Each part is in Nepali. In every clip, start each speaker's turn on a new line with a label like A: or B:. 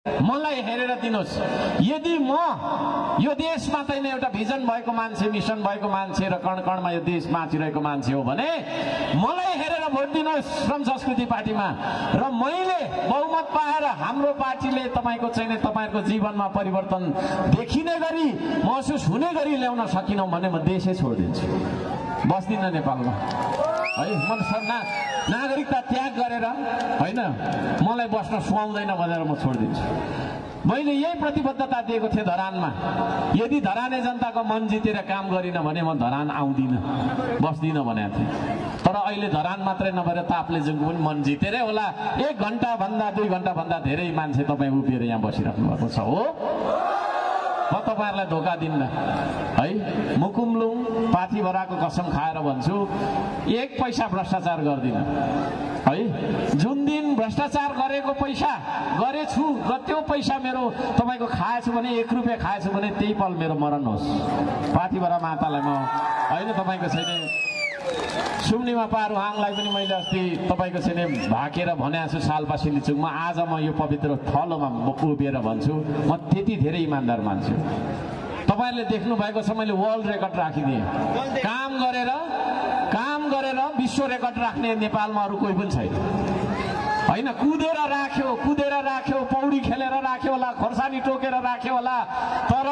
A: मलाई हेरेर दिनुहोस्। यदि म यो देशमा चाहिँ एउटा भिजन भएको मान्छे, मिसन भएको मान्छे र कणकणमा यो देश बाँचिरहेको मान्छे हो भने मलाई हेरेर भोट दिनुहोस् श्रम संस्कृति पार्टीमा। र मैले बहुमत पाएर हाम्रो पार्टीले तपाईको चाहिँ तपाईहरुको जीवनमा परिवर्तन देखिने गरी महसुस हुने गरी ल्याउन सकिनौ भने म देशै छोड्दिन्छु, बस्दिन नेपालमा है। म नागरिकता त्याग गरेर हैन मलाई बस्न सुहाउँदैन भनेर म छोड्दिन्छु। मैले यही प्रतिबद्धता दिएको थिएँ धरानमा। यदि धराने जनताको मन जितेर काम गरिन भने म धरान आउँदिन, बस्दिन भनेको थिएँ। तर अहिले धरान मात्रै नभएर ताप्लेजुङको पनि मन जितेरै होला। 1 घण्टा भन्दा 2 घण्टा भन्दा धेरै मान्छे तपाईँ उभिएर यहाँ बसिराख्नु भएको छ हो। म तपाईहरुलाई धोका दिन्न है। मुकुमलुङ पाथीभराको कसम खाएर भन्छु, 1 पैसा भ्रष्टाचार गर्दिन है। जुन दिन भ्रष्टाचार गरेको पैसा गरेछु र त्यो पैसा मेरो तपाईको खाएछु भने 1 रुपैयाँ खाएछु भने त्यही पल मेरो मरण होस्। पाथीभरा मातालाई म हैन तपाईको छैन सुम्निमा पारुहाङलाई पनि मैले अस्ति तपाईको छैन भाकेर भनेको छु सालपा सिलिचुङमा। आज म यो पवित्र थलोमा उभिएर भन्छु, म त्यति धेरै इमानदार मान्छे हो। तपाईहरुले देख्नु भएको छ मैले वर्ल्ड रेकर्ड राखिदिएँ। काम गरेर विश्व रेकर्ड राख्ने नेपालमा अरु कोही पनि छैन हैन। कुदेर राख्यो, पौडी खेलेर राख्यो होला, खोर्सानी टोकेर राख्यो होला, तर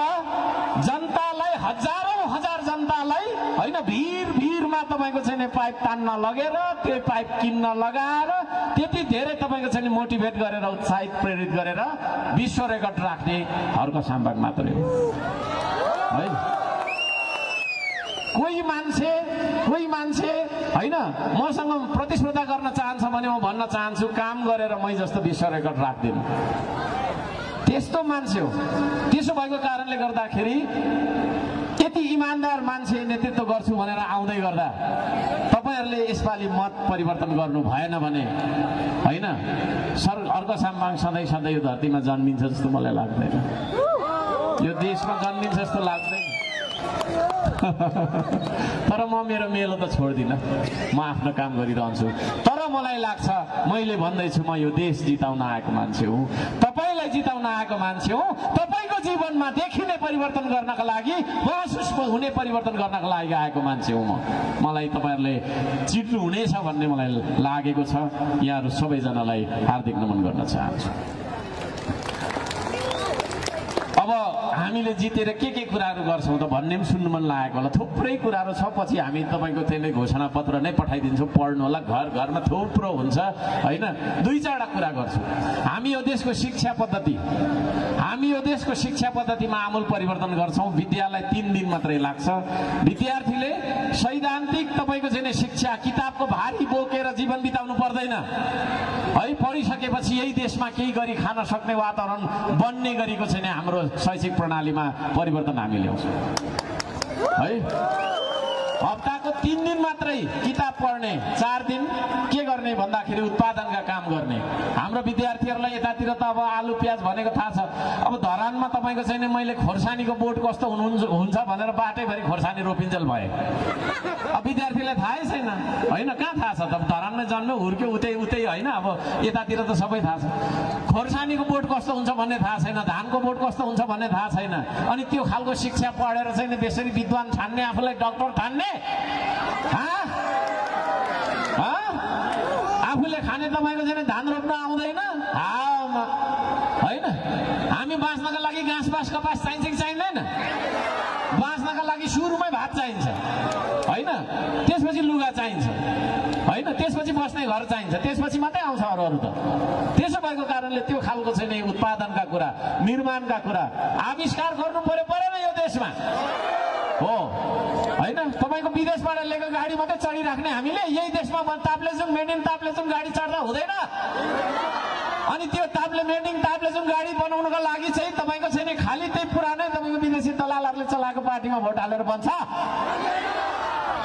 A: जनतालाई हजारौं हजार जनतालाई हैन भिरमा तपाईको चाहिँ पाइप तान्न लगेर त्यो पाइप किन्न लगाएर त्यति धेरै तपाईको चाहिँ मोटिभेट गरेर उत्साहित प्रेरित गरेर विश्व रेकर्ड राख्ने हर्क साम्बाग मात्रै हो है। कोही मान्छे हैन मसँग प्रतिस्पर्धा गर्न चाहन्छ भने म भन्न चाहन्छु काम गरेर मै जस्तो विश्व रेकर्ड राख्दिनु। त्यस्तो मान्छे हो। त्यसो भएको कारणले गर्दाखेरि यति इमानदार मान्छे नेतृत्व गर्छु भनेर आउँदै गर्दा तपाईहरुले यसपालि मत परिवर्तन गर्नु भएन भने हैन अर्को साम्बाङ सधैँ यो धरतीमा जन्मिन्छ जस्तो मलाई लाग्दैन। यो देशमा जन्मिन्छ जस्तो लाग्दैन। तर म मेरो मेलो त छोड्दिन, म आफ्नो काम गरिरहन्छु। तर मलाई लाग्छ मैले भन्दैछु म यो देश जिताउन आएको मान्छे हुँ, तपाईलाई जिताउन आएको मान्छे हुँ। तपाईको जीवनमा देखिने परिवर्तन गर्नका लागि, महसुस हुने परिवर्तन गर्नका लागि आएको मान्छे हुँ म। मलाई तपाईहरुले जित्नु हुनेछ भन्ने मलाई लागेको छ। यहाँहरु सबैजनालाई हार्दिक नमन गर्न चाहन्छु। अब हामीले जितेर के कुराहरू गर्छौं त भन्ने पनि सुन्नु मन लागेको होला। थुप्रै कुराहरू छ, पछि हामी तपाईको त्यसले घोषणा पत्र नै पठाइदिन्छौँ, पढ्नु होला। घरमा थुप्रो हुन्छ हैन। 2-4 कुरा गर्छु। हामी यो देशको शिक्षा पद्धतिमा आमूल परिवर्तन गर्छौं। विद्यालय 3 दिन मात्रै लाग्छ। विद्यार्थीले सैद्धान्तिक तपाईको चाहिँ शिक्षा किताबको भारी बोकेर जीवन बिताउनु पर्दैन है। पढिसकेपछि यही देशमा केही गरी खान सक्ने वातावरण बन्ने गरेको छैन। हाम्रो शैक्षिक प्रणालीमा परिवर्तन हामी ल्याउँछौँ है। हप्ताको 3 दिन मात्रै किताब पढ्ने, 4 दिन के गर्ने भन्दाखेरि उत्पादनका काम गर्ने। हाम्रो विद्यार्थीहरूलाई यतातिर त अब आलु प्याज भनेको थाहा छ। अब धरानमा तपाईको छैन मैले खोर्सानीको बोट कस्तो हुन्छ भनेर बाटैभरि खोर्सानी रोपिन्जेल भए। अब विद्यार्थीलाई थाहै छैन हैन। कहाँ थाहा छ त? धरानमै जन्म्यो हुर्क्यो उतै हैन। अब यतातिर त सबै थाहा छ। खोर्सानीको बोट कस्तो हुन्छ भन्ने थाहा छैन, धानको बोट कस्तो हुन्छ भन्ने थाहा छैन। अनि त्यो खालको शिक्षा पढेर चाहिँ त्यसरी विद्वान ठान्ने, आफूलाई डाक्टर ठान्ने आफूले खाने तपाईको चाहिँ धान रोप्न आउँदैन हैन। हामी बाँच्नका लागि घाँस कपास चाहिन्छ कि चाहिँदैन? बाँच्नका लागि सुरुमै भात चाहिन्छ हैन। त्यसपछि लुगा चाहिन्छ हैन। त्यसपछि बस्ने घर चाहिन्छ। त्यसपछि मात्रै आउँछ अरू त। त्यसो भएको कारणले त्यो खालको चाहिँ उत्पादनका कुरा, निर्माणका कुरा आविष्कार गर्नु परेन यो देशमा हो हैन। तपाईको विदेशबाट ल्याएको गाडी मात्रै चढिराख्ने हामीले यही देशमा ताप्लेजुङ मेड इन ताप्लेजुङ गाडी चढ्दा हुँदैन। अनि त्यो ताप्लेजुङ गाडी बनाउनका लागि चाहिँ तपाईको छैन खाली त्यही पुरानै तपाईको विदेशी दलालहरूले चलाएको पार्टीमा भोट हालेर बन्छ।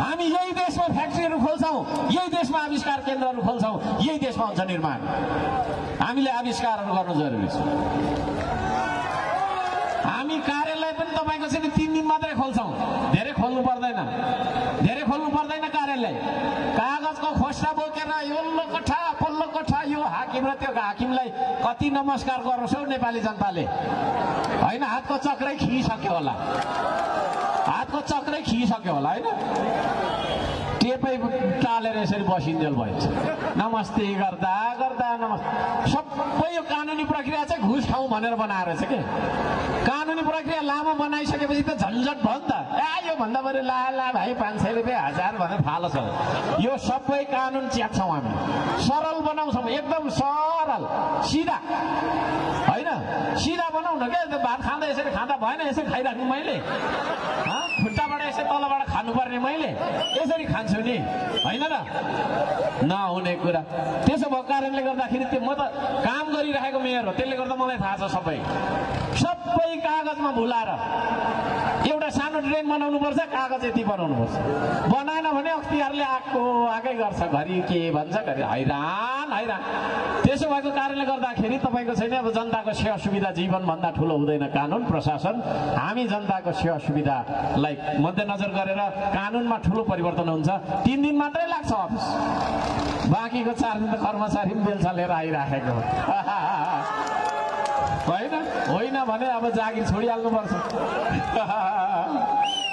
A: हामी यही देशमा फ्याक्ट्रीहरू खोल्छौँ, यही देशमा आविष्कार केन्द्रहरू खोल्छौँ, यही देशमा हुन्छ निर्माण। हामीले आविष्कारहरू गर्नु जरुरी छ। हामी कार्यालय पनि तपाईको चाहिँ 3 दिन मात्रै खोल्छौँ, धेरै खोल्नु पर्दैन कार्यालय। कागजको खोस्टा बोकेर यो कठा तल्लो कोठा यो हाकिम र त्यो हाकिमलाई कति नमस्कार गरोस् हौ नेपाली जनताले। होइन, हातको चक्रै खिइसक्यो होला, हातको चक्रै खिइसक्यो होला। होइन, टेपै टालेर यसरी बसिन्जेल भइन्छ। नमस्ते गर्दा गर्दा नमस्ते। सबै यो कानुनी प्रक्रिया चाहिँ घुस खाउँ भनेर बनाएर छ के। कानुनी प्रक्रिया लामो बनाइसकेपछि त झन्झट भयो नि त। यो भन्दा बरु ला भाइ 500 रुपियाँ 1000 भनेर फालस हो। यो सबै कानुन च्याच्छौँ हामी, सरल बनाउँछौँ, एकदम सरल सिधा। होइन, सिधा बनाउँ न क्या। भात खाँदा यसरी खाँदा भएन, यसरी खाइराख्नु मैले, खुट्टाबाट यसरी तलबाट खानुपर्ने मैले, यसरी खान्छु नि, होइन र? नहुने कुरा। त्यसो भएको कारणले गर्दाखेरि म त काम गरिरहेको मेयर हो, त्यसले गर्दा मलाई थाहा छ सबै कागजमा भुलाएर। एउटा सानो ड्रेन बनाउनुपर्छ, कागज यति बनाउनुपर्छ, बनाएन भने अख्तियारले आएकै गर्छ, घरि के भन्छ, घरि हैरान हैरान। त्यसो भएको कारणले गर्दाखेरि तपाईँको छैन अब जनताको सेवा सुविधा जीवनभन्दा ठुलो हुँदैन कानुन प्रशासन। हामी जनताको सेवा सुविधालाई मध्यनजर गरेर कानुनमा ठुलो परिवर्तन हुन्छ। 3 दिन मात्रै लाग्छ अफिस, बाँकीको 4 दिन त कर्मचारी पनि बेलसा लिएर आइराखेको होइन भने अब जागिर छोडिहाल्नुपर्छ।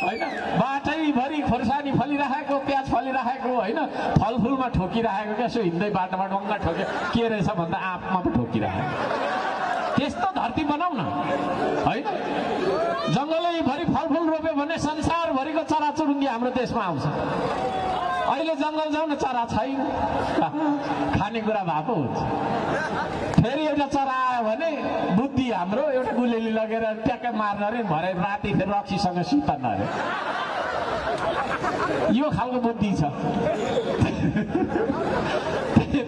A: होइन, बाटैभरि खोर्सानी फलिरहेको, प्याज फलिरहेको, होइन, फलफुलमा ठोकिरहेको, क्या यसो हिँड्दै बाटोमा डङ्गा ठोक्यो के रहेछ भन्दा आँपमा पो ठोकिरहेको। त्यस्तो धरती बनाऊ न। होइन, जङ्गलैभरि फलफुल रोप्यो भने संसारभरिको चराचुरुङ्गी हाम्रो देशमा आउँछ। अहिले जङ्गल जाउँ न, चरा छैन, खानेकुरा भएको हुन्छ। फेरि एउटा चरा आयो भने बुद्धि हाम्रो एउटा गुलेली लगेर ट्याक्कै मार्न अरे, भरे राति फेरि रक्सीसँग सुत्न अरे, यो खालको बुद्धि छ।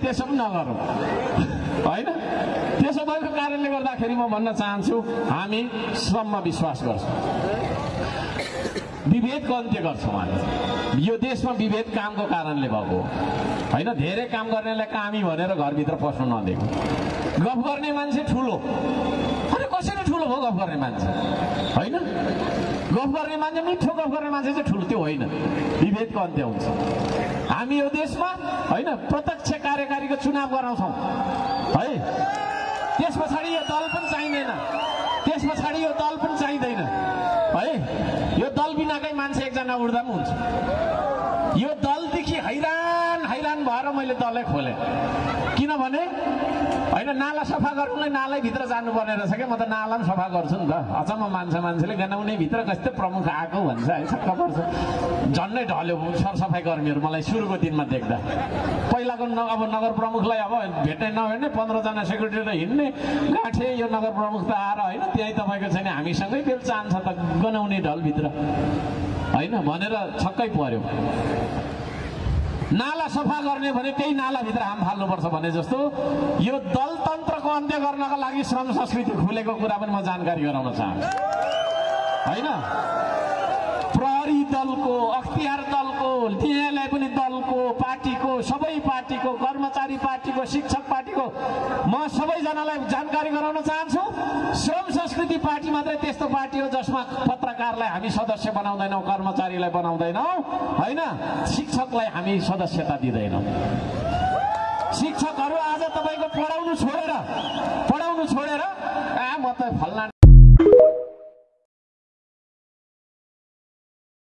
A: त्यसो पनि नगरौँ। होइन, त्यसो भएको कारणले गर्दाखेरि म भन्न चाहन्छु हामी श्रममा विश्वास गर्छौँ, विभेदको अन्त्य गर्छौँ। हामी यो देशमा विभेद कामको कारणले भएको होइन। धेरै काम गर्नेलाई कामी भनेर घरभित्र पस्नु नदिएको। गफ गर्ने मान्छे ठुलो, अरे कसरी ठुलो भयो गफ गर्ने मान्छे? होइन, गफ गर्ने मान्छे मिठो गफ गर्ने मान्छे चाहिँ ठुलो, त्यो होइन। विभेदको अन्त्य हुन्छ। हामी यो देशमा होइन प्रत्यक्ष कार्यकारीको चुनाव गराउँछौँ है। त्यस पछाडि यो दल पनि चाहिँदैन, त्यस पछाडि यो दल पनि चाहिँदैन है। यो दल बिनाकै मान्छे एकजना उड्दा पनि हुन्छ। यो दलदेखि हैरान हैरान भएर मैले दलै खोलेँ, किनभने होइन नाला सफा गर्नुलाई नालै भित्र जानुपर्ने रहेछ क्या। म त नाला पनि सफा गर्छु नि त। अचम्म मान्छेले गनाउने भित्र कस्तो प्रमुख आएको भन्छ है, छक्क पर्छ। झन्डै ढल्यो सरसफाइ कर्मीहरू मलाई सुरुको दिनमा देख्दा। पहिलाको अब नगर प्रमुखलाई अब भेट्ने नभेट्ने 15 जना सेक्युरिटी त हिँड्ने गाँठे, यो नगर प्रमुख त आएर होइन त्यहीँ तपाईँको छैन हामीसँगै बेल चाहन्छ त गनाउने ढलभित्र होइन भनेर छक्कै पर्यो। नाला सफा गर्ने भने त्यही नालाभित्र हाम फाल्नुपर्छ भने जस्तो यो दलतन्त्रको अन्त्य गर्नका लागि श्रम संस्कृति खुलेको कुरा पनि म जानकारी गराउन चाहन्छु। होइन, प्रहरी दलको, अख्तियार दलको, न्यायालय पनि दलको, पार्टीको, सबै पार्टीको, कर्मचारी पार्टीको, शिक्षक पार्टीको म सबैजनालाई जानकारी गराउन चाहन्छु। श्रम संस्कृति पार्टी मात्रै त्यस्तो पार्टी हो जसमा पत्रकारलाई हामी सदस्य बनाउँदैनौँ, कर्मचारीलाई बनाउँदैनौँ, होइन, शिक्षकलाई हामी सदस्यता दिँदैनौँ। शिक्षकहरू आज तपाईँको पढाउनु छोडेर म त फल्ना